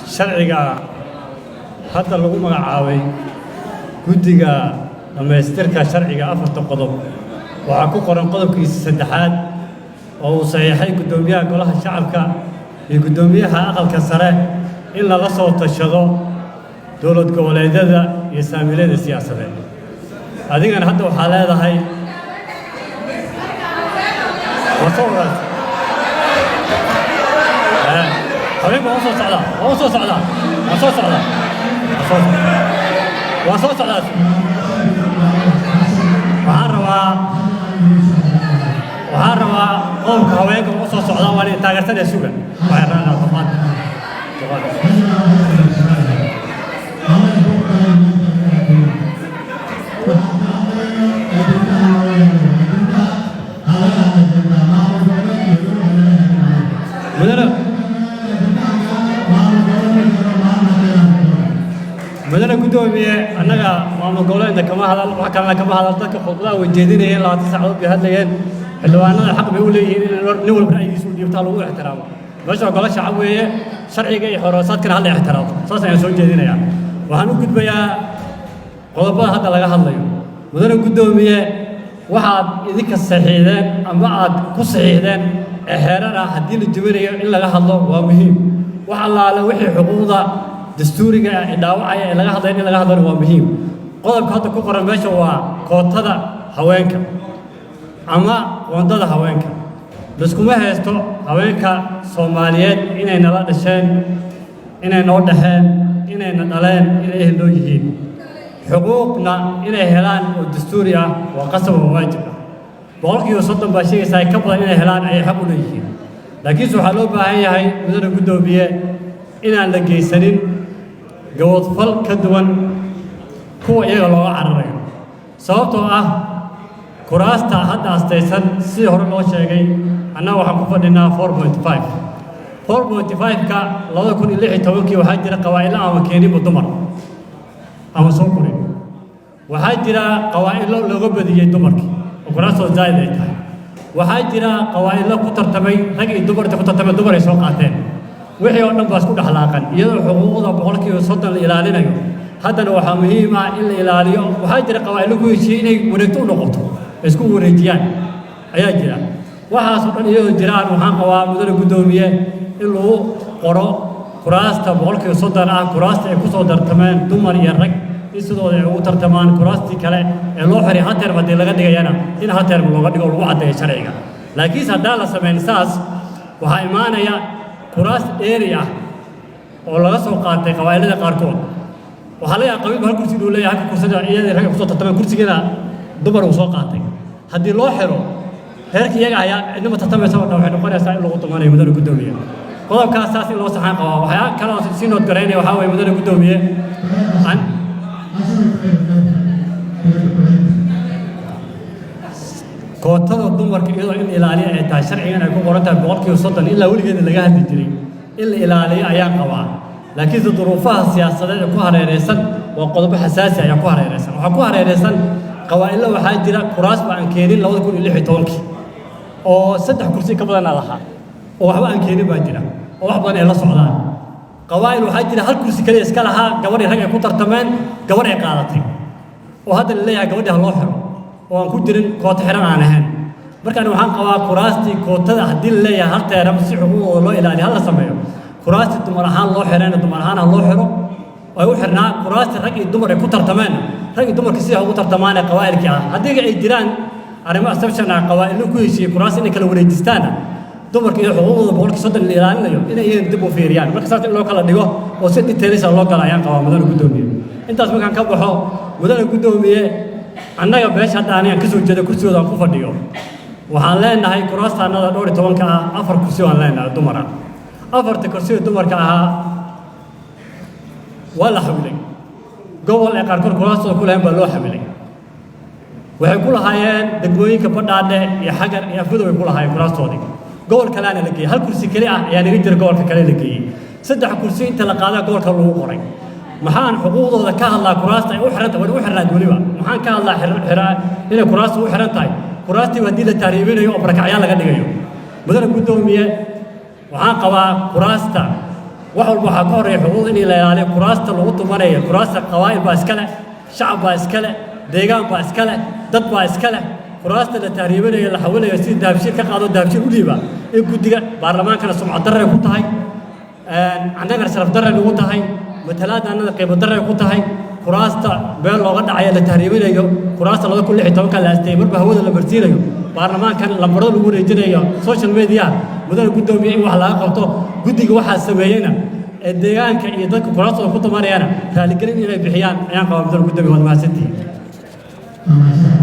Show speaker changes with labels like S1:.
S1: Sharciga hadda lagu magacaabay guddiga dhammaystirka sharciga afarta qodob waxaa ku qoran qodobkiisa saddexaad oo uu saxiixay guddoomiyaha Golaha Shacabka iyo guddoomiyaha Aqalka Sare in lala soo tashado dowlad goboleedyada iyo saamiilada siyaasadeed. Adigana hadda waxaa leedahay waa soo wadaas haweenka. Waan soo socdaa, waan soo socdaa, waan soo socdaa, waan soo socdaa. Waxaan rabaa qodobka haweenka u soo socdaa. Waan idin taageersanaya. Suga, waxay rabaa toban toban. Mudane guddoomiye, annaga maamul goboleedna kama hadal, wax kalena kama hadal. Dadka khudbadaha way jeedinayeen, 20 saacadood bay hadlayeen. Xildhibaanada xaq bay u leeyihiin in nin walba ra'yigiisa u dhiibtaa, lagu ixtiraamo. Meesha golo shacab weeye, sharciga iyo xoroosaadkana hala ixtiraamo, saas ayaan soo jeedinayaa. Waxaan u gudbayaa qodobada hadda laga hadlayo. Mudane guddoomiye, waxaad idinka saxiixdeen ama aad ku saxiixdeen ee xeerar ah haddii la jebinayo, in laga hadlo waa muhiim. Wax allaale wixii xuquuqda dastuuriga ah ee dhaawacaya ee laga hadlayo, in laga hadlona waa muhiim. Qodobka hadda ku qoran meesha waa kootada haweenka ama qoondada haweenka. Laskuma haysto haweenka Soomaaliyeed inay nala dhasheen, inay noo dhexeen, inayna dhaleen, inay ehel noo yihiin. Xuquuqna inay helaan oo dastuuri ah waa qasab oo waajib ah. 30% baa sheegaysaa, ka badan inay helaan ayay xaq u leeyihiin. Laakiinse waxaa loo baahan yahay, mudane guddoomiye, inaan la geysanin gaboodfal ka duwan kuwa iyaga looga cararayo, sababtoo ah kuraasta hadda astaysan, sidii hore loo sheegay, annaga waxaan ku fadhinaa 4.5. 4.5-ka 2016-kii waxaa jira qabaa'ilo ama keeninba dumar ama soo korin. Waxaa jira qabaa'ilo looga badiyey dumarkii oo kuraastooda zaa'id ay tahay. Waxaa jira qabaa'ilo ku tartamay, rag iyo dumar inta ku tartamay dumar ay soo qaateen. Wixii oo dhan baa isku dhexlaaqan. Iyadoo xuquuqda 30% la ilaalinayo, haddana waxaa muhiim ah in la ilaaliyo. Waxaa jira qabaa'ilo ku heshiiyey inay wareegto u noqoto, ay isku wareejiyaan ayaa jira. Waxaasoo dhan iyadoo jiraan, waxaan qabaa, mudane guddoomiye, in lagu qoro kuraasta 30% ah, kuraasta ay ku soo tartameen dumar iyo rag, in sidooda ay ugu tartamaan. Kuraastii kale ee loo xiray hal term haddii laga dhigayana, in hal term looga dhigo, lagu caddeeyo sharciga. Laakiinse haddaan la samayn saas, waxaa imaanaya kuraas dheeri ah oo laga soo qaatay qabaa'ilada qaarkood. Waxaa laga yaaba qabiilku hal kursi inuu leeyahay, halka kursida iyadii ragga kusoo tartameen, kursigiina dumar uu soo qaatay. Haddii loo xiro reerka iyaga ayaa cidnima tartamaysa oo dhan, waxay noqonaysaa in lagu tumanayo. Mudane guddoomiye, qodobkaas saas in loo saxaan qabaa. Waxyaa kale oo sii note garaynaya waxaa weeye, mudane guddoomiye, an kootada dumarka iyadoo in la ilaaliyo ay tahay, sharcigan ay ku qoran tahay 30%, ilaa weligeeda laga hadli jiray, in la ilaaliyo ayaan qabaa. Laakiinse duruufaha siyaasadeed ee ku hareeraysan waa qodobo xasaasi ayaa ku hareeraysan. Waxaa ku hareeraysan qabaa'ilo waxaa jira kuraas ba aan keenin 2016-kii oo saddex kursi ka badanaa lahaa oo waxba aan keenin baa jira, oo wax badan ay la socdaan. Qabaa'il waxaa jira hal kursi kaliya iska lahaa, gabadhii rag ay ku tartameen, gabadh ay qaadatay, oo hadda la leeyahay gabadhii ha loo xiro, oo aan ku jirin kooto xiran aan ahayn. Markaan waxaan qabaa kuraastii kootada haddii la leeyahay hal term si xuquuqdooda loo ilaaliyo hal la sameeyo, kuraastii dumar ahaan loo xirayna dumar ahaan ha loo xiro ay u xirnaa. Kuraastii rag iyo dumar ay ku tartameen, rag iyo dumarka sida ugu tartamaan ee qabaa'ilkii ah. Haddii ay jiraan arrimo exception ah, qabaa'ilo ku heshiiyey kuraas inay kala wareejistaana, dumarka iyo xuquuqdooda 30% la ilaalinayo, inay iyagana dib u fiiriyaan. Marka saas in loo kala dhigo oo si details loo gala ayaan qabaa, mudane guddoomiye. Intaas markaan ka baxo, mudane guddoomiye, annaga beesha hadda anigaan ka soo jeeda kursigooda aan ku fadhiyo, waxaan leenahay kuraasta annada dhowr iyo tobanka ah, afar kursi waan leenahay dumar ah. Afarta kursi oo dumarka ahaa waa la xawilay. Gobol ay qaarkood kuraastooda ku lahayn baa loo xawilay. Waxay ku lahaayeen degmooyinka Badhaadhe iyo Xagar iyo Afmadow ay ku lahaayeen kuraastoodii. Gobol kaleana la geeyey. Hal kursi keli ah ayaa naga jira, gobolka kale la geeyey. Saddex kursi inta la qaadaa gobolka lagu qoray. Maxaan xuquuqdooda ka hadlaa? Kuraasta ay u xiran tahay, way u xirnaad weliba. Maxaan ka hadlaa inay kuraasta u xiran tahay, kuraastii haddii la tahriibinayo oo barakacyaal laga dhigayo? Mudane guddoomiye, waxaan qabaa kuraasta Wax walba waxaa ka horreeya xuquuq in la ilaaliyo. Kuraasta lagu tumanayo, kuraasta qabaa'il baa iska leh, shacab baa iska leh, deegaan baa iska leh, dad baa iska leh. Kuraasta la tahriibinayo, la xawilayo, sidii Dahabshiil ka qaado Dahabshiil u dhiiba, in guddiga baarlamaankana sumcad darray ku tahay, annagana sharaf darray nagu tahay, matalaadda annada qiimo darray ku tahay. Kuraasta meel looga dhacayo la tahriibinayo, kuraasta 2016-ka la asteeyey marba hawada la marsiinayo, baarlamaankan lambarada lagu wareejinayo social media, mudane guddoomiye, in wax laga qabto. Guddiga waxaa sameeyeyna ee deegaanka iyo dadka kuraastooda ku tumanayana raaligelin inay bixiyaan ayaan qabaa. Mudane guddoomiye, waad mahadsantihiin.
S2: Waa mahadsantahay.